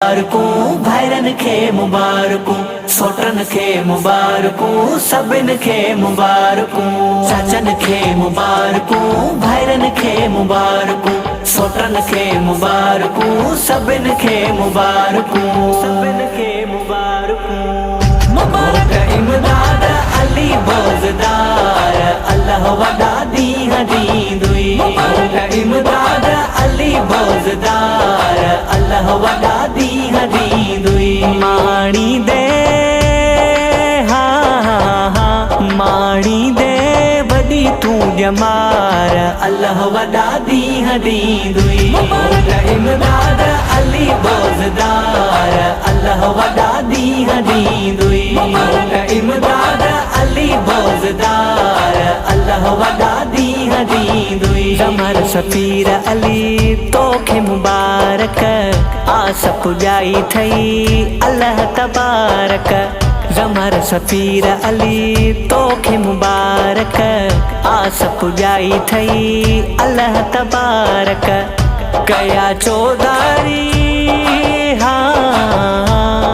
مبارڪون ڀائرن کي مبارڪون سوٽن کي مبارڪون سڀن کي مبارڪون چاچن کي مبارڪون ڀائرن کي مبارڪون سوٽن کي مبارڪون سڀن کي مبارڪون سڀن کي مبارڪون مبارڪ امداد علي بوزدار الله وڏا ڏينهن ڏيندوئي مبارڪ امداد علي بوزدار الله وڏا ڏينهن ڏيندوئي ماڻيندي ها ها ماڻيندي وڏي تون ڄمار الله وڏا ڏينهن ڏيندوئي مبارڪ امداد علي بوزدار الله وڏا ڏينهن ڏيندوئي مبارڪ امداد علي بوزدار الله وڏا ڏينهن ڏيندوئي. قمر سفير علي توکي مبارڪ آس پڄائي ٿئي الله تبارڪ قمر سفير علي توکي مبارڪ آس پڄائي ٿئي الله تبارڪ ڪيا چوڌاري ها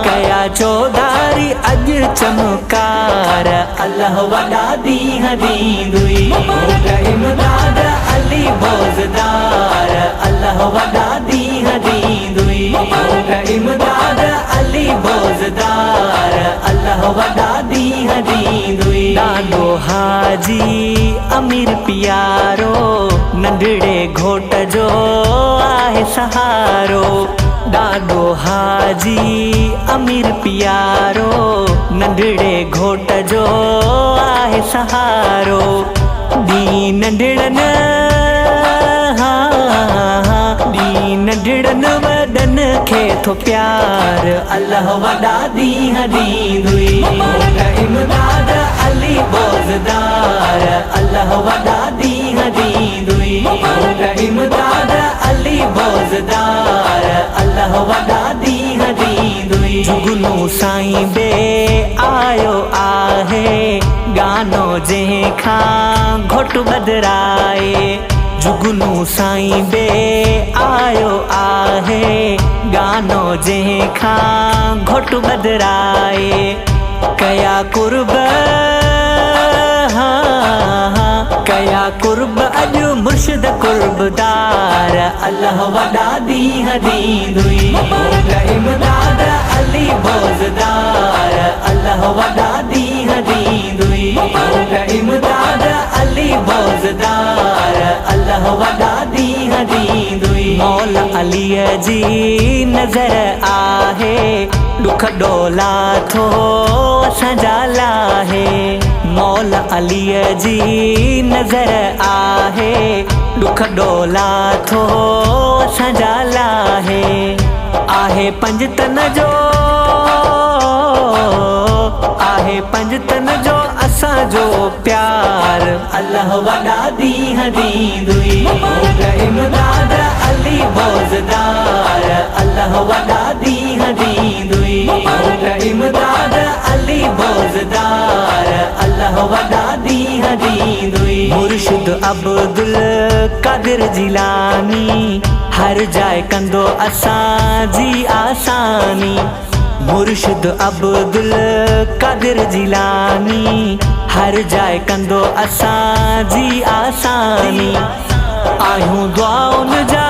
ڪيا چوڌاري اڄ چمڪار الله وڏا ڏينهن ڏيندوئي مبارڪ امداد علي بوزدار الله وڏا ڏينهن ڏيندوئي مبارڪ امداد علي بوزدار الله وڏا ڏينهن ڏيندوئي ڏاڏو حاجي امير پيارو ننڍڙي گهوٽ جو آهي سهارو ڏاڏو حاجي امير پيارو ننڍڙي گهوٽ جو آهي سهارو ڏينهن ننڍڙن ها ڏينهن ننڍڙن وڏن کي ٿو پيار الله وڏا ڏينهن ڏيندوئي مبارڪ امداد علي بوزدار الله وڏا ڏينهن ڏيندوئي مبارڪ امداد علي بوزدار الله وڏا ڏينهن ڏيندوئي جگنو سائين بي آيو آهي گانو جنهن کان گهوٽ ٻڌرائي جگنو سائين بي آيو آهي گانو جنهن کان گهوٽ ٻڌرائي ڪيا قرب ها ڪيا قرب اڄ مرشد قربدار الله وڏا ڏينهن ڏيندوئي مبارڪ امداد علي بوزدار الله وڏا ڏينهن ڏيندوئي مبارڪ امداد علي بوزدار الله وڏا ڏينهن ڏيندوئي مولا علي جي نظر آهي ڏک ڏولا ٿو اسان جا لاهي مولا علي جي نظر آهي ڏک ڏولا ٿو اسان جا لاهي آهي پنجتن جو آهي پنجتن جو اسان جو پيار الله وڏا ڏينهن ڏيندوئي مبارڪ امداد علي بوزدار الله وڏا ڏينهن ڏيندوئي مبارڪ امداد علي بوزدار الله وڏا ڏينهن ڏيندوئي مرشد عبدالقادر جيلاني هر جاء ڪندو اسان جي آساني مرشد عبدالقادر جيلاني هر جاء ڪندو اسان جي آساني آهيون دعائن جا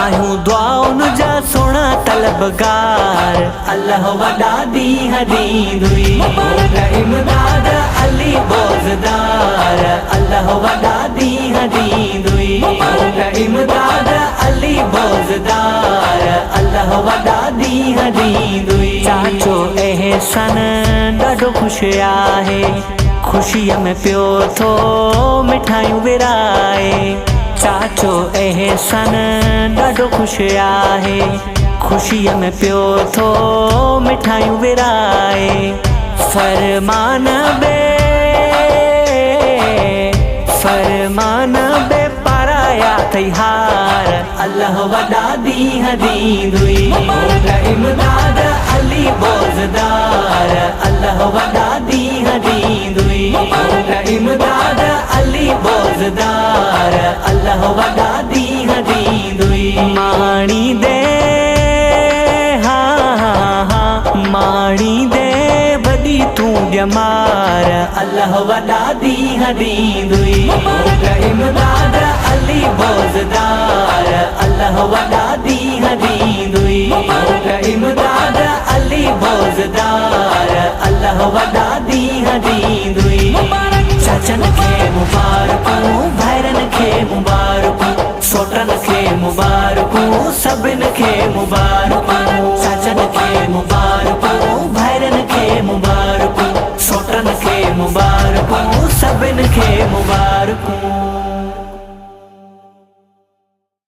آهيون دعائن جا سهڻا طلبگار الله وڏا ڏينهن ڏيندوئي مبارڪ امداد علي بوزدار الله وڏا ڏينهن ڏيندوئي مبارڪ امداد علي بوزدار الله وڏا ڏينهن ڏيندوئي. چاچو احسان ڏاڍو خوش آهي خوشيء ۾ پيو ٿو مٺايون ورهائي چاچو احسان ڏاڍو خوش آهي خوشيء ۾ پيو ٿو مٺايون ورهائي فرمان بي فرمان بي پارايا اٿئي هار الله وڏا ڏينهن ڏيندوئي مبارڪ امداد علي بوزدار الله وڏا ڏينهن ڏيندوئي مبارڪ امداد علي بوزدار الله وڏا ڏينهن ڏيندوئي. ماڻيندي ها ها ماڻيندي وڏي تون ڄمار، الله وڏا ڏينهن ڏيندوئي. گهوٽ امداد علي بوزدار، الله وڏا ڏينهن ڏيندوئي. گهوٽ امداد علي بوزدار، الله وڏا ڏينهن ڏيندوئي. چاچن کي مبارڪ.